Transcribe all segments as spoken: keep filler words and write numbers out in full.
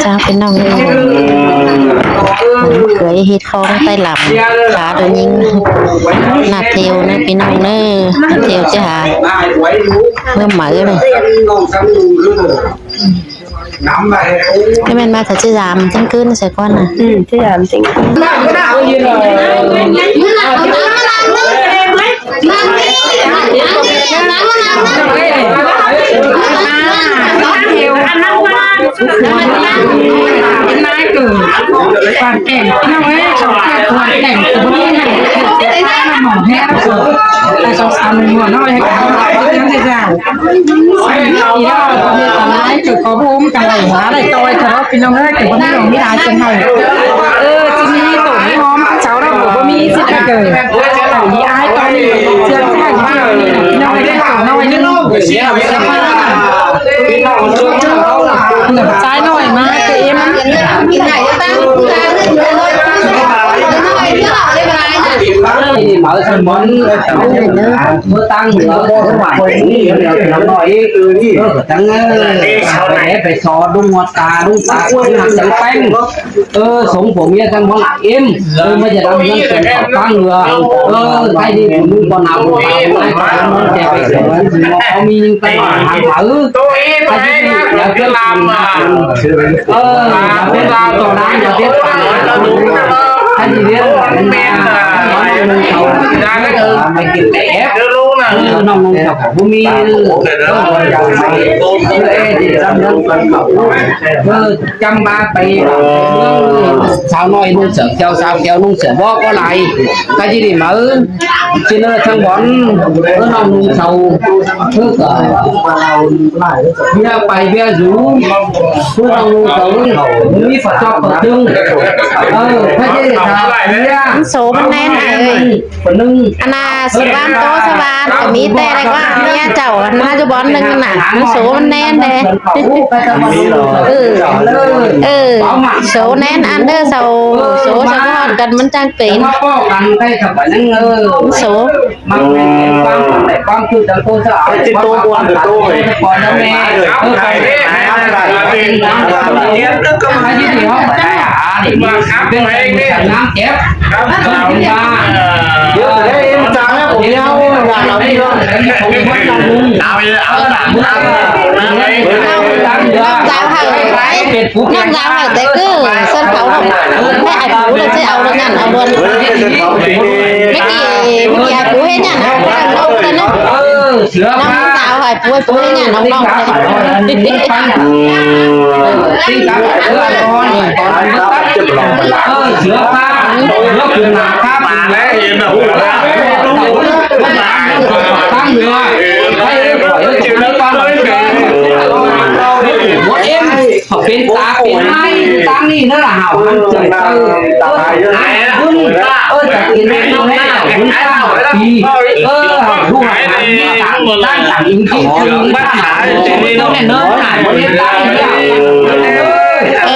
เจ้าพี่น้องเอ้ย เขยเฮ็ดของไต้หลำ ขาโดนยิง หน้าเทวนะพี่น้องเนอะ เทวจะหา เมื่อไหร่เลย จะแม่นมาแต่จะยามเที่ยงคืนใส่ก่อนนะ อืม จะยามเที่ยงคืน ขอบุญกันเลยนะ ได้ต่อยทะเลาะพี่น้องเอ้ย เกิดบ่มีหลวงมีหลายเชียงใหม่ เออ ที่นี่โตไม่หอม เจ้าเราบ่มีสิทธิ์เกิด มีอ้ายตอนนี้เชียงใหม่ น้อยได้สองน้อยนึง ซ้ายหน่อยมา เกม เมื่อตั้งเหนือ เมื่อไหร่นี่ เดี๋ยวน้อย เออ ตั้ง เออ ไปสอนลุงหัวตา ลุงตา คนหักสังแป้ง เออ สงผัวเมียทั้งหมดเอ็ม เออ ไม่จะทำเรื่องส่วนของตั้งเรือ เออ ใครดีผมมึงก็นำ ใครตายมันแจกไปเสียมันเอามียิงไปหาหมา เออ ใครดีอย่าเพิ่งลามอ่ะ เออ อย่าเพิ่งลามต่อร้าน อย่าเพิ่งลาม ใครดีเรื่องแม่ เออ ไปกินแต่แอป เออ น้องๆ เจ้าของผู้มี เออ เออ เออ จำมาไป สาวน้อยนุ่งเสื้อแขว สาวแขวนุ่งเสื้อบ่ก็ไหล ก็จะได้มา เออ ที่เนอทั้งบ่อน เออ น้องนุ่งเสา เออ ก็เบียร์ไปเบียร์อยู่ เออ น้องนุ่งเสา มีฝักจอบฝักตึง เออ ถ้าจะได้ทำเบียร์ มันโสมันแน่นไอ้เอ้ย คนหนึ่ง อันน่ะ สวรรค์โตสวรรค์ก็มีแต่ได้ว่าเมียเจ้าอันน่ะอยู่บ่อนหนึ่งน่ะ มันโสมันแน่นเด้ เออ เออ โสแน่นอันเด้อ โส โสสะพอนกันมันจังเป็น มาป้อกันได้กับอันนั้น เออ มันโส มันเป็นความ ความคือจะโตจะเอา ไอ้ที่โตอ้วนกับโตเลย ก่อนแล้วแม่ เออ ไป เดี๋ยวก็มา เดี๋ยวก็มา น้ำเก็บ เดี๋ยวจะได้เอ็นจางแล้วผมเล่าว่าเราไม่รู้ เอาไปเลย เอาละ น้องสาวให้ไป น้องสาวให้แต่คือเส้นเขาเนาะ ให้ไอ้ผู้เลยจะเอาเรื่องนั้นเอาเรื่อง ไม่กี่ ไม่กี่ไอ้ผู้ให้เนี่ยนะ เอาเรื่องเนาะ เออ เสือ น้องสาวให้ผู้ ผู้ให้เนี่ยน้องๆ เออ เสือผ้า เสือผืนหนาผ้า ป่าแล้วเห็นแบบ ตั้งเรือ เฮ้ย เฮ้ย เฮ้ย เฮ้ย เฮ้ย เฮ้ย เฮ้ย เฮ้ย เป็นตาเป็นไม้อยู่ตั้งนี่นั่นแหละ เห่ามันเจ๋งเออ เออ หายแล้ว เออ เออ แต่กินไม่ได้ หายแล้ว หายแล้ว ปี เออ ลูกหลานนี่ต่าง ต่าง ต่าง อินที่ เออ บ้านหาย เออ ต้องแน่นอน หาย เป็นตาเป็นไม้ เออ เอ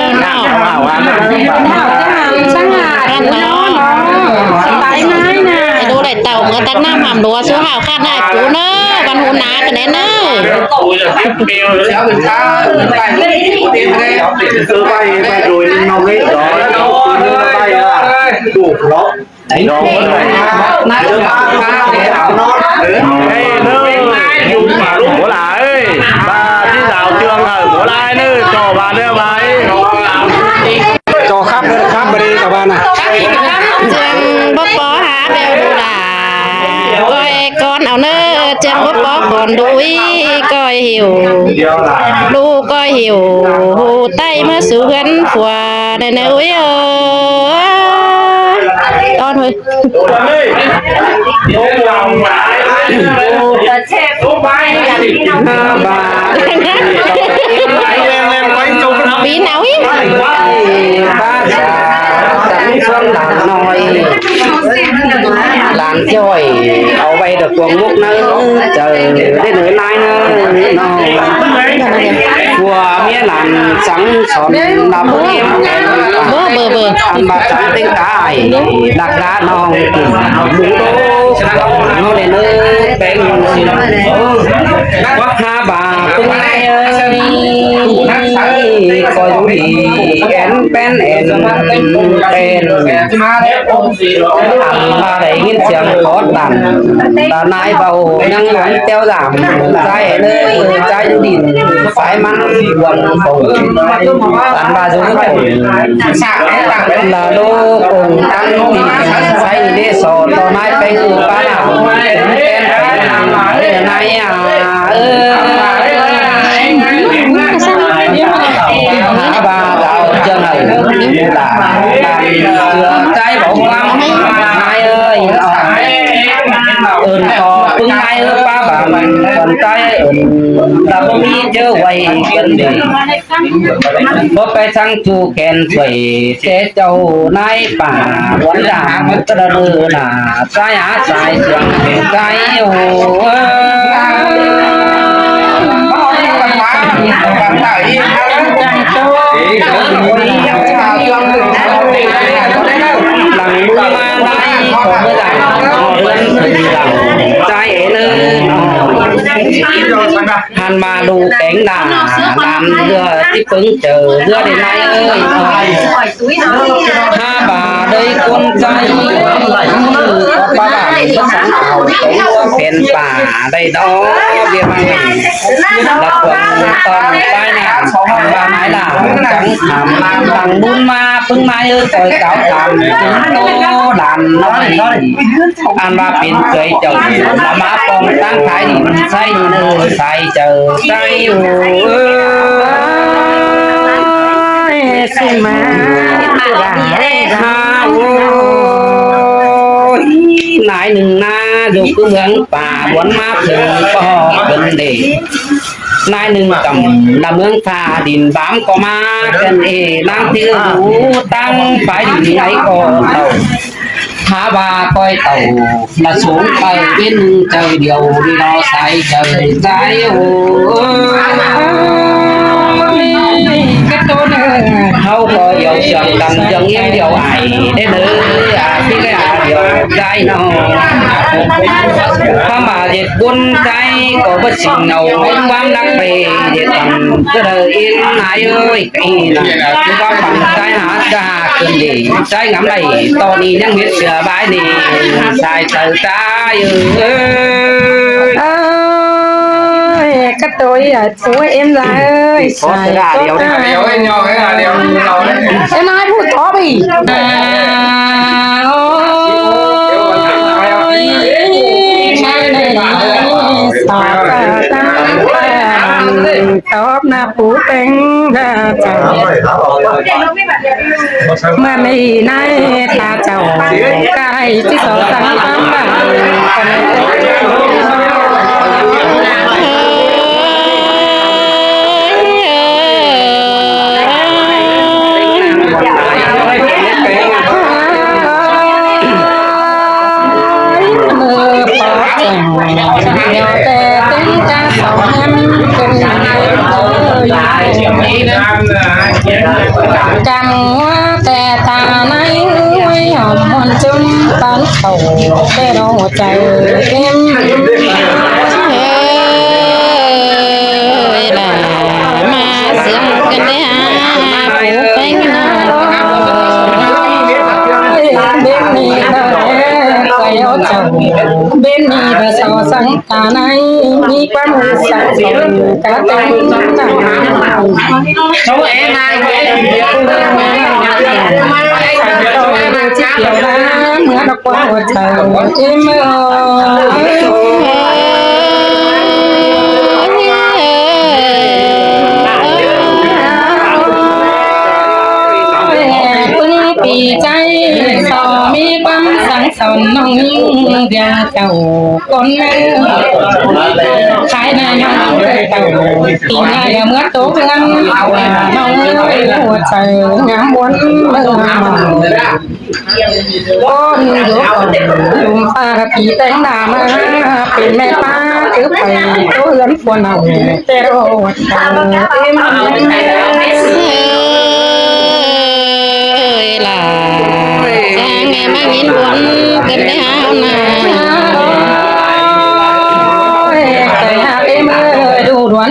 อ เนาะ เออ เออ เออ สบายง่ายนะ ไปดูได้เต่าเมื่อตักน้ำหม่ำดัวสู้ห่าวคาดได้ปูเนอะ วันหูหนากันแน่เนอะ เออ ไป ไปโดยน้องเล็ก เดี๋ยวไป อ่ะ ถูกเนาะ นัด เฮ้ย เนอะ อยู่ป่าลูกหัวหลาย มาที่สาวเทือง เออ หัวลายเนอะ จ่อมาเนอะ ไป จ่อครับ ครับ ไปเลย กลับบ้านนะ เจืองบ่ปอหาแบวดูด่า ก้อยก้อนเอาเนอะ เจืองบ่ปอก่อนดูอีก้อยหิว ดูก้อยหิว หูไต้เมื่อสู่เฮือนผัว เนอะ เนอะ อุ้ย เออ ตอนเฮ้ย ห้าบาท ปีหนาวอีก บ้าจ๋า สันส่วนหลานน้อย หลานจ้อย เอาไว้เดอกกวงมุกเนอะ เจอได้เหนือนายเนอะน้อง ผัวเมียหลานสังสอนนำ เบอร์ เบอร์ เบอร์ อันบาดสังเต็งตาย ดักดาน้องกลุ่มหมูโต น้องเล่นเอ้ย แป้งสิว่าห้าบาท ตุ้งไอ้เอ้ย ꞌcoi dú đi, én ꞌpén én ꞌpén. Ăn ꞌva đảy ꞌnghín siêng khót đản, ta ꞌnái báu ꞌnhắng ꞌnón ꞌtẹo dản, ꞌchái ꞌnớ, ꞌchái dú đin, ꞌchái ꞌmắn buôn phủ. Ăn ꞌva dú phủ, ꞌla ꞌlố côn tắn đin, ꞌchái đé so ꞌto ꞌnái ꞌpéng ư pá đản, ꞌpén ꞌpén ꞌnái a. Hả ꞌva dao ꞌchương hảư, ꞌla ꞌchưa ꞌchái báu ꞌquám ꞌnái ơi, ơn ꞌto ꞌpứng ꞌnái ư pá bản, ơn ꞌchái ơn, ta báu ꞌmí ꞌchớ ꞌvạy cơn đỉ. Báu ꞌpẹ săng ꞌchu khen quẩy, té chảu ꞌnái pả, uốn đảng, ta đa đơ nả, ꞌchái hả ꞌchái siêng, ꞌchái ơ. Lăng ꞌlúm ꞌmá ꞌnái, ꞌcọ ꞌmưa đẳng, ꞌcọ ꞌlươn thử đẳng, ꞌchái ên ơ. Hăn ꞌva đu kéng đả, đam ꞌdứa tí ꞌpứng chaư, ꞌdứa đi ꞌnái ơi. Hả ꞌva đảy ꞌcốn ꞌchái, ꞌcọ pá bản báu săng au, kéng ꞌlúm pên pả, đảy đó, ꞌviạk ꞌmắn đảy. Lăp cuông ꞌtọn ꞌpái nả, hăn ꞌva ꞌnái lả, chắng khảm, lăng ꞌlúm ꞌmá, ꞌpứng ꞌnái ư ꞌcoi cáo khảm, ꞌtố đàn ꞌnọi. Ăn ꞌva pên ꞌchưới chảu, ꞌla ꞌmá pong ꞌtáng thái đin, ꞌchái ꞌnớ, ꞌchái chảu, ꞌchái ơ. Ơi, sim ꞌmá, hả ơi, ꞌnái ꞌnưng ꞌná, dú ꞌcứ ꞌmướng pả, buôn ꞌmá khửn, ꞌcọ cơn đỉ. ꞌNái ꞌnưng cắm, ꞌla ꞌmướng pha đin bám ꞌcọ ꞌmá, cơn ê, ꞌnáng ꞌtứ dú, ꞌtáng phái đin ꞌngáy ꞌcọ tảu. Hả ꞌva ꞌcoi tảu, ꞌla sống pay ꞌviến ꞌnưng chaư điêu đi lo sai chaư sai ô. Cắt ꞌtố ꞌnớ. ꞌHáu ꞌcọ điêu siêng căn ꞌdương ꞌhiếng điêu ải, đé ꞌnớ, a, ꞌpí ꞌlạ điêu sai ꞌnọ. Hả ꞌva ꞌdệt ꞌcốn sai ꞌcọ báu sing ꞌnọ, ꞌquám đắc pay, ꞌdệt căn, ꞌcọ đaư ꞌếm ꞌnái ơi. Ê, ꞌnạ, ꞌquám păng sai hả, sa cơn đỉ, sai ngắm đảy, ꞌto ꞌnị ꞌnhắng mết sửa bái ꞌnị, sai chaư sai ơi. Ơi, cắt ꞌtố ải, phú ꞌếm ꞌla ơi, sai ꞌcọ điêu, ꞌcọ điêu, ơi, ꞌnhó, ơi, điêu, điêu. Ê, ꞌnái phú tó bỉ. Ôi, sai đảy, sai ta, ta, ta, tóp ꞌna pú ꞌpéng đa chảu. ꞌMưa ꞌnị ꞌnái ta chảu, ꞌcọ đảy ꞌchí so săng ꞌquám bản. Căn ꞌngúa ꞌtẹ ta ꞌnái ơi, hỏm ꞌmuôn ꞌchúm pán khảu, ꞌtẹ ꞌló chaư ꞌếm. Ê, ꞌlạ ꞌmá siêng căn đé hả, phủ ꞌpéng ꞌnọ. Bến ꞌnị ꞌcọ ꞌlẹo chảu, bến ꞌnị ꞌcọ so săng ta ꞌnái, ꞌmí ꞌquám ư săng sông cá ꞌtếng ꞌnọ. Ơ, ê, ꞌmá ꞌmưa ꞌnọ ꞌquám ư chaư ꞌếm ơi. ꞌPứng ꞌpi ꞌchái so ꞌmí ꞌquám săng son ꞌnọng ꞌnhính ꞌviạk chảu ꞌcốn ꞌnớ. Thái ꞌnai ꞌnọng ꞌcốn chảu, ꞌpi ꞌnai ꞌmưa tố ꞌcốn, ꞌnọng ơi, ꞌhụ chaư ngắm ꞌmuôn ꞌmưa mỏng. ꞌCốn dú ꞌcốn, ꞌlum pha ꞌpi ꞌtếng đa ꞌmá, pên ꞌmẹ ꞌpá, cứ pay, ꞌtố ꞌhướn phua nẳng, ꞌtẹ ꞌló, ꞌtẹ ꞌló, ꞌtẹ ꞌló. Ơi, ꞌlạ, săng ꞌnị ꞌmá ꞌnghín buôn, cơn đé hả ꞌnọ. Ơi, ꞌtẹ ꞌló, ꞌtẹ ꞌló, đu đuôn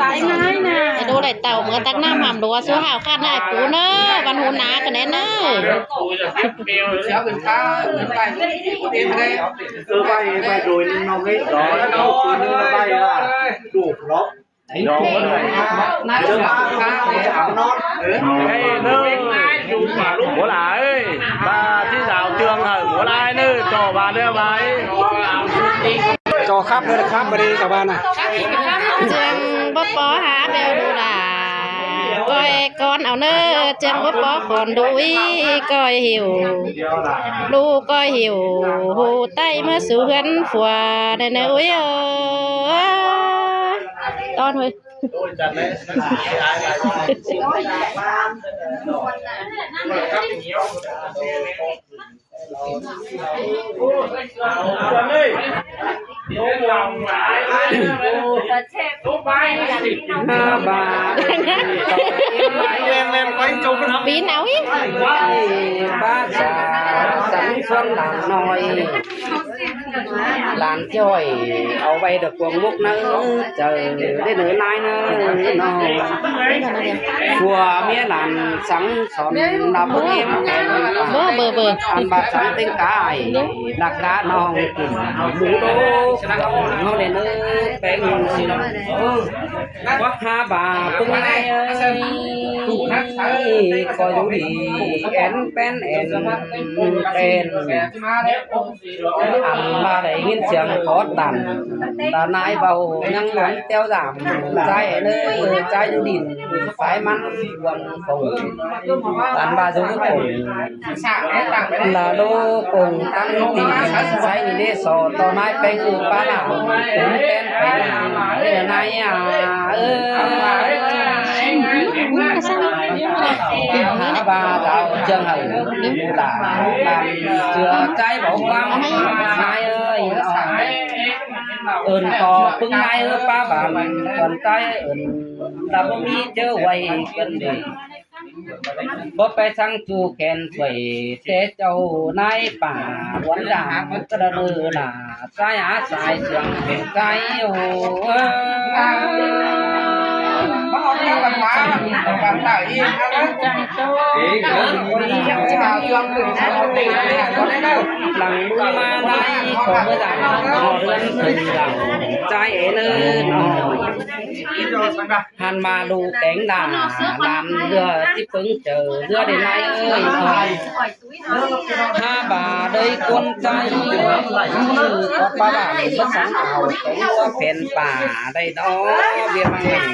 Tái ngai nả. Đu đảy tảu ꞌmứa tắc ꞌnặm hảm đua ꞌsúa hảo khắt ꞌnái pú ꞌnớ, văn hú ná ꞌcọ đé ꞌnớ. Ơ, ꞌvạy, ꞌvạy đuổi nó cái đó, nó cứ nó ꞌvạy là đủ lắm. Nó vẫn phải. Ê, ꞌnớ. Bố là ơi, bà thí giáo trường hả, bố là ai ꞌnớ, cho bà đưa bà ấy. Cho Ồ, khắp đây, khắp đây, các bạn à. ꞌChiếng báu bók hák béo đu đa. ꞌCoi ꞌcón au ꞌnớ, ꞌchiếng báu bók khón đu ꞌí, ꞌcoi hiu. Đu ꞌcoi hiu, hú ꞌtạy ꞌmứa sú ꞌhướn phua, ꞌnớ ꞌnớ ꞌuối ơ. ꞌTón ꞌhới. ꞌPi náo ꞌí. Bác già sắm xuân làm noi. Lán ꞌchí ꞌhọi au ꞌvạy đa cuông mốc ꞌnớ, chaư đảy ꞌnớ ꞌnái ꞌnớ ꞌnớ. Phua ꞌmía lán sắng son đa bơ̆ ꞌếm. Bơ, bơ, bơ. Ăn ꞌva sắng ꞌtếng cá ai, đa cá ꞌnọng kin mú đô, ꞌnớ đảy ꞌnớ, péng ꞌnọng xin. Bác hák ꞌva ꞌpứng ꞌnái ơi, ꞌcoi đu đi, én pén én, én. Ăn ꞌva đảy ꞌnghín ꞌsiêng khót tản, ta ꞌnái báu ꞌnhắng ꞌluống ꞌteo dảm, ꞌchái ꞌnớ, ꞌchái đu đin, ꞌsái ꞌmắn ꞌluống phông, ăn ꞌva dú phông, ꞌla đô phông tắng tin, ꞌsái ꞌnị đé so, ꞌto ꞌnái péng ư pá lả, tứn pén pén, đé ꞌnái à, ơ. Hák ꞌva đao ꞌchương hảư, đu đa, ꞌlạ, ꞌchưa ꞌchái báu ꞌquám, ꞌnái ơi, ơn ꞌto ꞌpứng ꞌnái ơ pá bản, ꞌcốn ꞌchái ơn, ta báu ꞌmí ꞌchớ ꞌvạy ꞌcốn đi. Báu pay sắng ꞌchu khen ꞌsuối, té ꞌchạu ꞌnái pả, ꞌluống đa, ꞌcọ đa đơ đa. Sai hả sai sương sai ô. Lăng ꞌmưa ꞌmá ꞌnái ꞌcọ ꞌmưa đảy ꞌhọt ꞌlươn khửn lăng sai ế ꞌnớ ꞌnọ. Hăn ꞌva đu kéng đa, đam ꞌlứa ꞌchí ꞌpứng chaư ꞌlứa đảy ꞌnái ơi. Hák ꞌva đảy ꞌcốn ꞌchái, ꞌcọ pá bản báu sắng au kéng ꞌlứa phén pả đảy đó, ꞌviạk ꞌmắn lăng.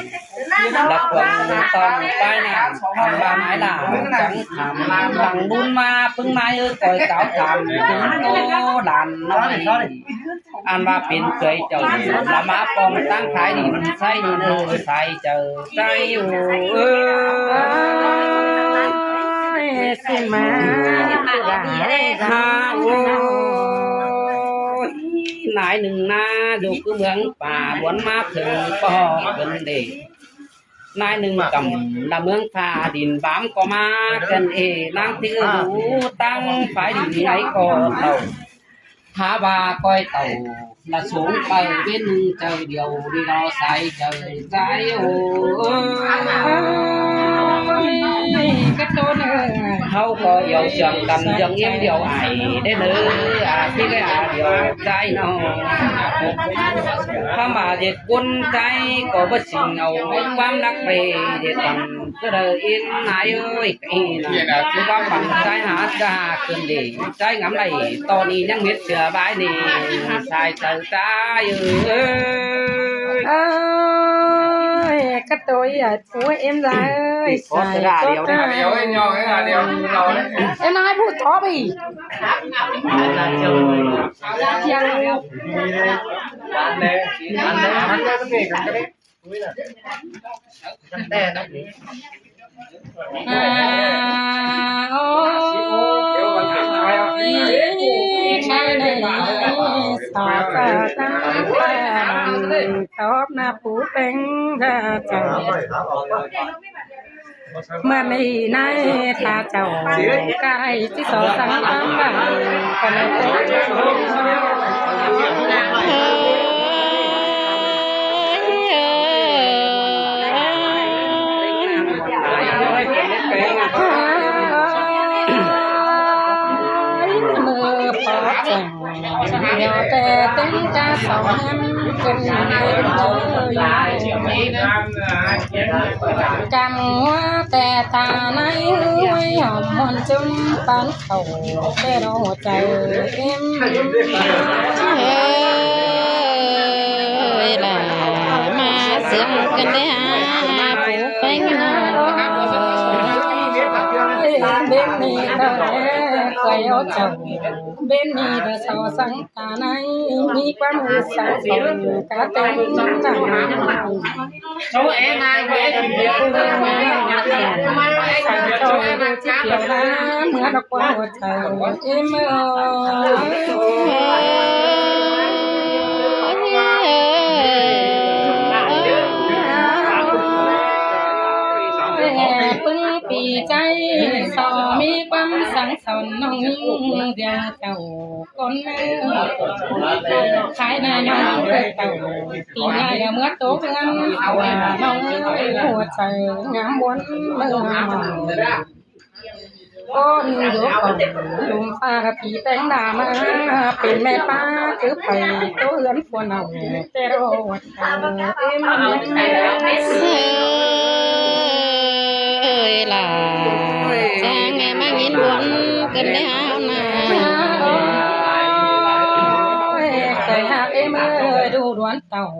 Lăp cuông ꞌtọn pái nả, hăn ꞌva ꞌmái lả, chắng tham, lăng ꞌlún ꞌmá ꞌpứng ꞌmái ơi, ꞌcoi cáo tham, tứn tô đàn ꞌnọi. Ăn ꞌva pên ꞌchưới chảu, ꞌla ꞌmá pom ꞌtáng thái đin, sai đin, sai chảu, sai ôi. Ôi, xin mà. Ha, ôi. Nai ꞌnưng ꞌna, dú ꞌcứ ꞌmướng pả, ꞌluốn ꞌmá thửng ꞌpọ ꞌcứn đê. Nai ꞌnưng căm, ꞌla ꞌmướng pha đin bám ꞌcọ ꞌmá, ꞌcứn ê, ꞌnáng ꞌtứ dú, ꞌtáng phái đin ꞌnị ꞌcọ tảu. Hák ꞌva ꞌcoi tảu, ꞌla sống pay ꞌviến ꞌnưng chaư điêu, đi lo sai chaư, sai ô. Ôi, cắt tốn ơi. ꞌHáu ꞌcọ điêu siêng căn ꞌdương ꞌiếm điêu ai, đé ꞌnớ, à, ꞌpí ꞌlới à điêu, sai ꞌnọ. Hák ꞌva ꞌdệt ꞌcốn sai ꞌcọ báu sing au, ꞌquám nắc pay, ꞌdệt căn ꞌchớ đaư ꞌín ꞌnái ơi, ꞌkị ꞌnạ, ꞌchư báu păng sai hả sa ꞌcứn đê, sai ngắm đảy, ꞌto ꞌnị ꞌnhắng mết sửa bái ꞌnị, sai chaư sai ơi. Ơi, cắt tốn ơi, ui, êm dai ơi, sai cốt ơi. Êm ꞌnái ꞌhụ tó bỉ. Chiang. À, ôi, khai này, tỏ ra ta, ta, tỏ na phú pêng ra, ta. ꞌMưa ꞌnị ꞌnái ta chảu, ꞌcọ ꞌchí so sắng tắm bảng, còn ꞌmưa phó chảu, ꞌnhó té ꞌtếng cá song ꞌnhăm, ꞌcứn ꞌlươn ơi. Căm ꞌmưa té ta ꞌnái ơi, hỏm ꞌmuôn ꞌchum pán khảu, té ꞌnọ chaư êm. Ê là ꞌmá ꞌsướng căn đé hả, phủ phén nả. Bên mi ta khỏi ꞌo chảu, bên mi ta so săng ta ꞌnị, ꞌmí ꞌquám ư săng săng cá teng nắng nắng. ꞌPứng pi ꞌchái so ꞌmí ꞌquám săng săng ꞌnọng ꞌnhính điêu chảu. Con ơi, khai nả ꞌnọng ꞌcọ tảu, ꞌpi ꞌnị ꞌmứa ꞌtố ꞌngớn, ꞌnọng ơi, ꞌhụ chaư ngắm ꞌmuôn ꞌmưa. Con dú cỏng lum pha ꞌpi téng đa ꞌmá, pên ꞌmẹ ꞌpá cứ pay ꞌtố ꞌhướn phua nả ꞌtẹ ꞌlạ. Ơi là, chang nghe ꞌmá ꞌnghín ꞌmuôn căn đé hả nả. Ôi, khơi ꞌhặc ꞌếm ơi, đu đuôn tảu,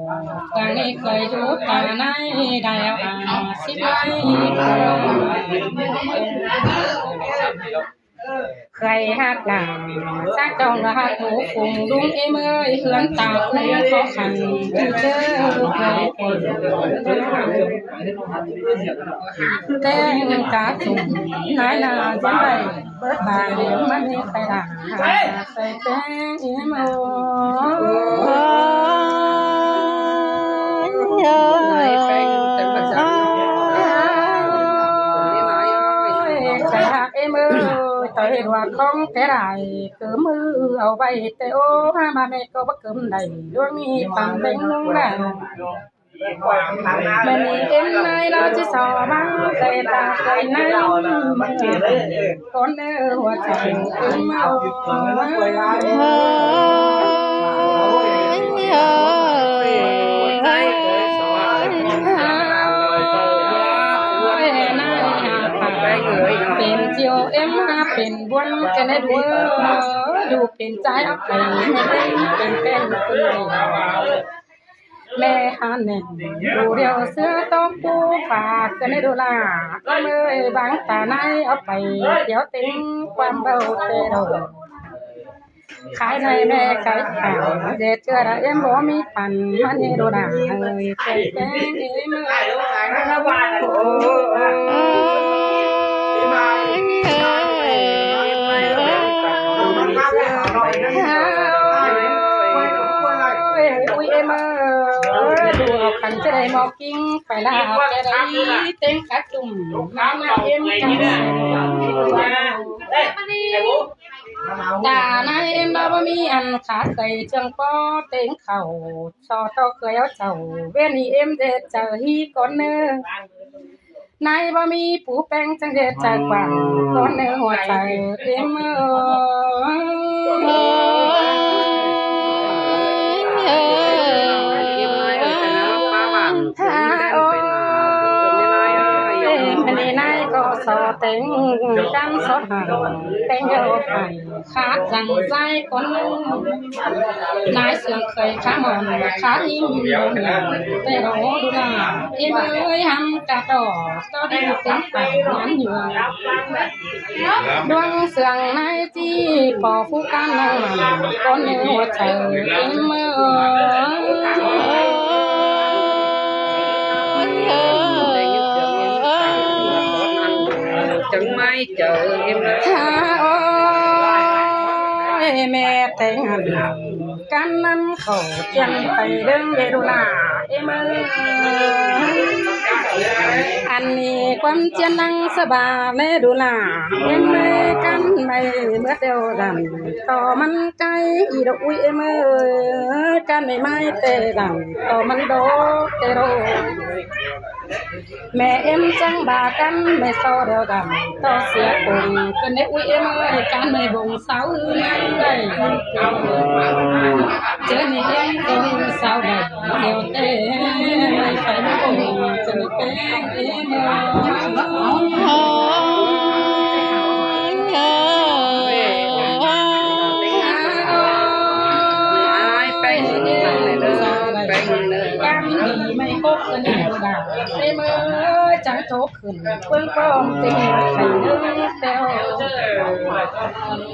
khơi ꞌnị khơi dú ta ꞌnị đảy áo à, síp ꞌnị. Khơi ꞌhặc lả, sắc trong là ꞌhặc hú phung đúng ꞌếm ơi, ꞌhướn ta cũng khó khăn, chứ chớ khơi. Teng cá chủng, nái là dám đảy, bớt bà nếu ꞌmắn đi khơi lả, khơi teng ꞌếm ơi. Khơi ꞌhặc ꞌếm ơi, tơi đuà khong té đảy, cơm ư au ꞌvạy té ꞌô, hả ꞌmá ꞌmẹ ꞌcọ báu cơm đảy, ꞌluống ꞌnị tăm beng ꞌluống đảy. ꞌMá ꞌnị ꞌếm ꞌnị ꞌlạ ꞌchí so ꞌmá, khơi ta khơi ꞌnị, con ơi, ꞌhua chaư ꞌếm ơi. Pên chiêu ꞌếm hả, pên ꞌbuôn căn đé đu, đu pên ꞌchái ắp pên, pên pên pên. ꞌMẹ hả nẻng, đu điêu ꞌsứa tóp pú phả căn đé đu lả. Con ơi, bang ta ꞌnị ắp pay, điêu têng ꞌquám báu ꞌtẹ đu. Khai ꞌnị ꞌmẹ khai khả, ꞌdệt ꞌchưa đa ꞌếm báu ꞌmí păn, ꞌmắn ꞌnị đu lả, ơi, têng têng ꞌếm ơi. Ôi, ui ꞌếm ơi, đu au căn ꞌchớ đảy ꞌmo ꞌkính, pay lả ꞌchớ đảy têng cá chủng, ꞌmá ꞌnị ꞌếm căn. Đa ꞌnị ꞌếm ꞌlạ báu ꞌmí ăn khả khơi ꞌchương ꞌpó têng khảu, so ꞌtọ khơi au chảu, ꞌvến ꞌnị ꞌếm ꞌdệt chaư ꞌhí con ơi. ꞌNái báu ꞌmí pú peng chắng ꞌdệt chaư quảng, con ơi, ꞌhua chaư ꞌếm ơi. Hả ơi, ꞌmá ꞌnị ꞌnái ꞌcọ so têng căn so hả, têng điêu phải. Khát dăng dai con ơi. ꞌNái ꞌsướng khơi khá mòn, khá im mòn, ꞌtẹ ꞌlạ đu lả. Ê ơi, hăm cá ꞌtọ, ꞌtọ đi một tiếng phải ngắn nhiều. ꞌLuống ꞌsướng ꞌnái ꞌchí pó phú căn năng mẳn, con ơi, ꞌhua chaư ꞌếm ơi. Chắng ꞌmá chaư ꞌếm ơi. Hả ơi, ꞌmẹ têng ăn căn ꞌnặn khảu ꞌchiến pay ꞌlớng đé đu lả ꞌếm ơi. Ăn ꞌnị ꞌquám ꞌchiến năng sa ba đé đu lả ꞌếm ơi, căn ꞌmạy ꞌmứa điêu đăm ꞌtọ ꞌmắn cai ꞌnị đu ui ꞌếm ơi, căn ꞌmạy ꞌmạy ꞌtẹ đăm ꞌtọ ꞌmắn đô ꞌtẹ đô. ꞌMẹ ꞌếm chắng ba căn ꞌmạy so điêu đăm ꞌtọ sia cùng, căn đé ui ꞌếm ơi, căn ꞌmạy bông sáo ư năng đảy. ꞌChớ ꞌnị ꞌếm bông sáo đảy, điêu ꞌtẹ ꞌmạy phải bông, căn đé ꞌếm ơi. Ai, peng, peng, peng. Chốp khửn ꞌpứng ꞌcóng ꞌtếng khảy ꞌnớ ꞌtẹo.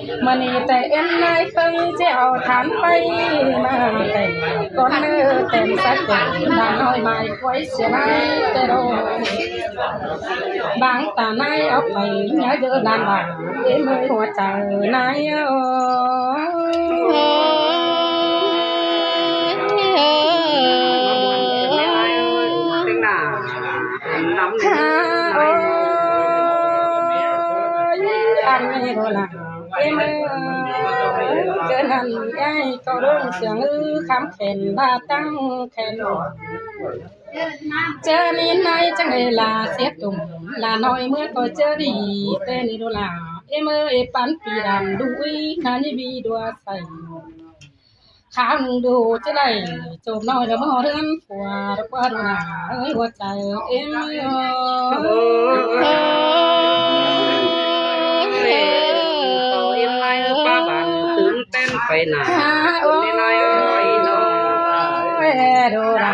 ꞌMự ꞌnị ꞌtẹ ꞌếm ꞌnái ꞌpứng ꞌchí au than pay ꞌmá ꞌtẹ cón ꞌnớ ꞌtẹn sắt ꞌtẹ đàn ꞌnọi mai quay sia ꞌnái ꞌtẹ đô. Bang ta ꞌnái ók pay nhá dơ đàn bảng ꞌếm ꞌmới hua chaư ꞌnái ơ. Há ơi, ăn ꞌnị đô la ꞌếm ơ. ꞌCọ ꞌnặn ꞌnhá ꞌcọ đôn siêng ư khám khen ba ꞌtáng khen. ꞌChớ ꞌnị ꞌnái chắng ꞌlạ ꞌsịt tủm ꞌlạ ꞌnọi ꞌmứa ꞌcọ ꞌchớ đi ꞌtẹ ꞌnị đô la ꞌếm ơ. Ê pán pì đàn đu ꞌí ꞌná ꞌnị ꞌvi đua say. Kháo ꞌnưng đu ꞌchớ đảy chộp ꞌnọi ꞌlạ ꞌmứa ꞌhướn phua đa ꞌquá đô la ơi hua chaư ꞌếm ơi. Ơ, ơ, ơ, ơ, ꞌếm ꞌnái ơ, ꞌpá bản tứn ꞌtến pay nả. Há ơi, ꞌnị ꞌnái ơi, ꞌnị ꞌnái. Đô la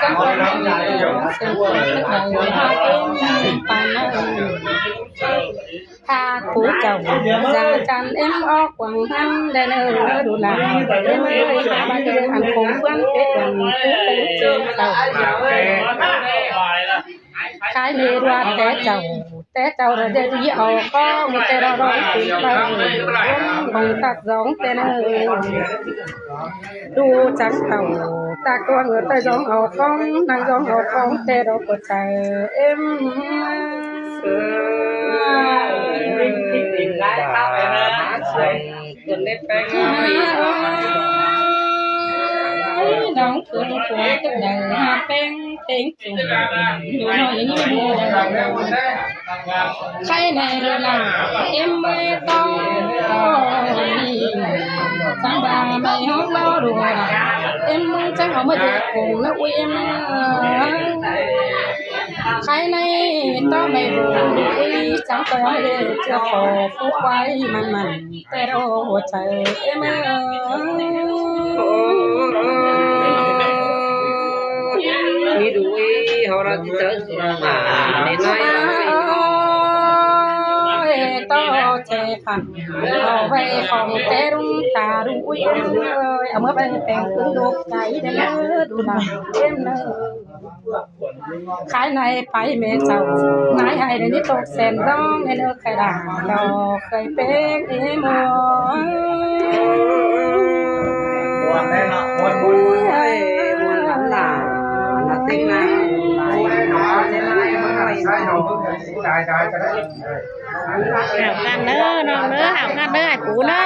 chắng ꞌcọ ꞌnị sên há ꞌếm pán ꞌnớ. Há pú chảu da chăn ꞌếm ók quảng ꞌhướn đen ơ đô la. Ê ơi, há ba đơ ăn khổ ꞌphướng tết quảng phú tết chảu. Khái mê đua té chảu, té chảu rồi ꞌdệt đi au ꞌcóng té đo đo tít đo. Hông tắc dóng té ꞌnớ. Đu chắng tảu, tắc ꞌcọ ꞌngứa té dóng au ꞌcóng, ꞌnăng dóng au ꞌcóng té đo ꞌcọ chaư ꞌếm. Đóng phướng phua tức đảy há ꞌpéng têng chủng. Khái ꞌnị đô la ꞌếm ꞌmới ꞌtó ꞌnị. Chắng ba ꞌmạy ꞌhóng ꞌló đô la ꞌếm ꞌmới chắng au ꞌmới đê khủng ꞌnớ ui ꞌếm. Khái ꞌnị ꞌtó ꞌmạy đô ui chắng ꞌcọ ꞌmới đê ꞌchưa khổ phú quái mẳn mẳn. Té đô hua chaư ꞌếm ơi. ꞌMí đu ꞌí hảư ꞌlạ ꞌchí chaư sung ꞌmá ꞌnị ꞌnái ơi. Ơi, ꞌtó ꞌchế phản au ꞌvạy khong té ꞌlung ta đu ꞌí ꞌếm ơi. Au ꞌmứa ꞌvạy peng ꞌpứng đô cái đê đô la ꞌếm ơi. Khái ꞌnị pay ꞌmẹ chảu, ꞌnái hảư đê ꞌnị tốc sen dóng ꞌnị ꞌnớ khải đả lo khải pêng ꞌếm ơi. Ôi, muôn lắm nả, nả têng nả, nả, nả, nả, nả, nả. Hảo khăn ꞌnớ, ꞌnọng ꞌnớ, hảo khăn ꞌnớ, ải pú ꞌnớ.